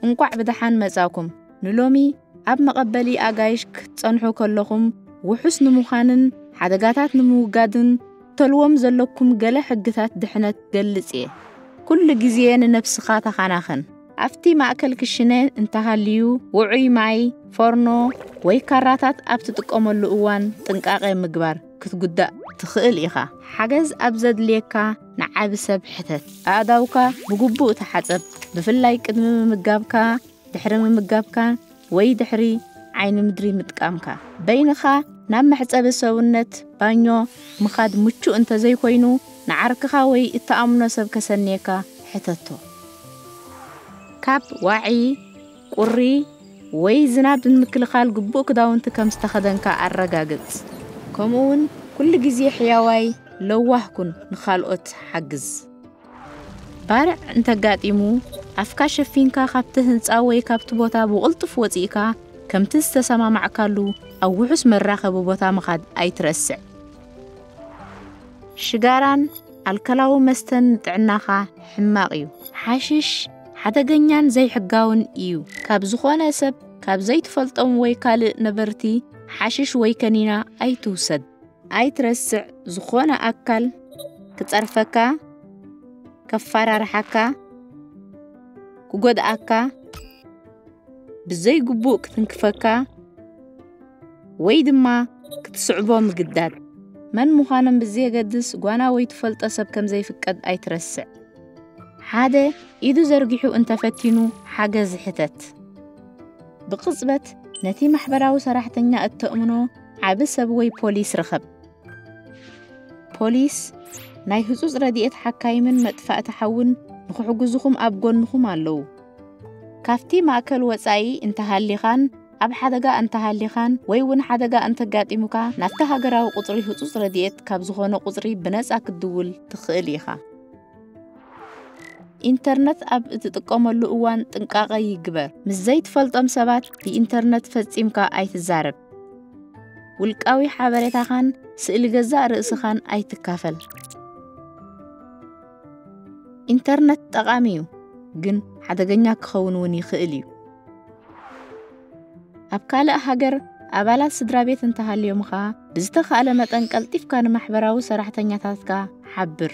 እንቋዕ ብደሓን መጻኩም። ንሎሚ ኣብ መቐበሊ ኣጋይሽ ክትጸንሑ ከለኹም ውሑስ ንምዃንን ሓደጋታት ንምውጋድን ተልዎም ዘለኩም ገለ ሕግታት ድሕነት ገልጽ እየ። ኩሉ ግዜ ንነብስኻ ተኻናኸን። ኣብቲ ማእከል ክሽነ እንተሃልዩ ውዑይ ማይ፣ ፎርኖ ወይ ካራታት ኣብ ትጥቀመሉ እዋን ጥንቃቐ ምግባር ክትጉዳእ ትኽእል ኢኻ። ሓገዝ ኣብ ዘድልየካ ንዓቢ ሰብ ሕተት። ኣእዳውካ ብግቡእ ተሓጸብ። ብፍላይ ቅድሚ ምምጋብካ፣ ድሕሪ ምምጋብካ ወይ ድሕሪ ዓይኒ ምድሪ ምጥቃምካ። በይንኻ ናብ መሕጸቢ ሰውነት ባኞ ምኻድ ምቹእ እንተዘይኮይኑ ንዓርክኻ ወይ እተኣምኖ ሰብ ከሰንየካ ሕተቶ። ካብ ዋዒ፣ ቁሪ ወይ ዝናብ ንምክልኻል ግቡእ ክዳውንቲ ከም ዝተኸደንካ ኣረጋግጽ። ከምኡውን ኩሉ ግዜ ሕያዋይ ለዋህ ኩን፣ ንኻልኦት ሓግዝ። ባርዕ እንተጋጢሙ ኣፍካ ሸፊንካ ካብቲ ህንጻ ወይ ካብቲ ቦታ ብቕልጡፍ ወጺእካ ከምቲ ዝተሰማማዕካሉ ኣብ ውሑስ መራኸቢ ቦታ ምኻድ ኣይትረስዕ። ሽጋራን ኣልኮላዊ መስተን ንጥዕናኻ ሕማቕ እዩ። ሓሽሽ ሓደገኛን ዘይሕጋውን እዩ። ካብ ዝኾነ ሰብ፣ ካብ ዘይትፈልጦም ወይ ካልእ ነበርቲ ሓሽሽ ወይ ከኒና ኣይትውሰድ። ኣይትረስዕ፣ ዝኾነ ኣካል ክጸርፈካ፣ ከፋራርሓካ፣ ክጎድኣካ፣ ብዘይግቡእ ክትንክፈካ ወይ ድማ ክትስዕቦ ምግዳድ። መን ምዃኖም ብዘየገድስ ጓና ወይ ትፈልጦ ሰብ ከም ዘይፍቀድ ኣይትረስዕ። ሓደ ኢዱ ዘርጊሑ እንተፈቲኑ ሓገዝ ሕተት። ብቕጽበት ነቲ ማሕበራዊ ሰራሕተኛ እተእምኖ ዓቢ ሰብ ወይ ፖሊስ ርኸብ። ፖሊስ፣ ናይ ህጹጽ ረድኤት ሓካይምን መጥፋእቲ ሓውን ንኽሕግዙኹም ኣብ ጎንኹም ኣለዉ። ካብቲ ማእከል ወጻኢ እንተሃሊኻን ኣብ ሓደጋ እንተሃሊኻን ወይ እውን ሓደጋ እንተጋጢሙካ ናብቲ ሃገራዊ ቁጽሪ ህጹጽ ረድኤት ካብ ዝኾነ ቁጽሪ ብነጻ ክትድውል ትኽእል ኢኻ። ኢንተርነት ኣብ እትጥቀመሉ እዋን ጥንቃቐ ይግበር። ምስ ዘይትፈልጦም ሰባት ብኢንተርነት ፈጺምካ ኣይትዛረብ። ውልቃዊ ሓበሬታኻን ስእሊ ገዛእ ርእስኻን ኣይትካፈል። ኢንተርነት ጠቓሚ እዩ፣ ግን ሓደገኛ ክኸውን እውን ይኽእል እዩ። ኣብ ካልእ ሃገር ኣባላት ስድራ ቤት እንተሃልዮምኻ፣ ብዝተኻእለ መጠን ቀልጢፍካ ንማሕበራዊ ሰራሕተኛታትካ ሓብር።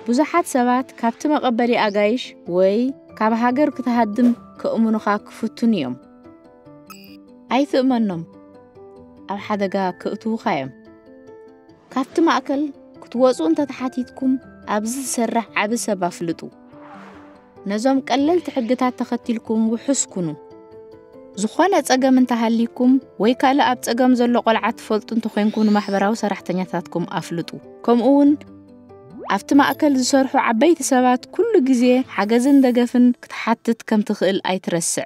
ብዙሓት ሰባት ካብቲ መቐበሊ ኣጋይሽ ወይ ካብ ሃገር ክትሃድም ከእምኑኻ ክፍትኑ እዮም። ኣይትእመኖም፣ ኣብ ሓደጋ ክእትዉኻ እዮም። ካብቲ ማእከል ክትወጹ እንተተሓቲትኩም፣ ኣብዚ ዝሰርሕ ዓቢ ሰብ ኣፍልጡ። ነዞም ቀለልቲ ሕግታት ተኸቲልኩም ውሑስ ኩኑ። ዝኾነ ጸገም እንተሃሊኩም ወይ ካልእ ኣብ ጸገም ዘሎ ቆልዓ ትፈልጡ እንተኾይንኩም ንማሕበራዊ ሰራሕተኛታትኩም ኣፍልጡ። ከምኡ እውን ኣብቲ ማእከል ዝሰርሑ ዓበይቲ ሰባት ኩሉ ግዜ ሓገዝን ደገፍን ክትሓትት ከም ትኽእል ኣይትረስዕ።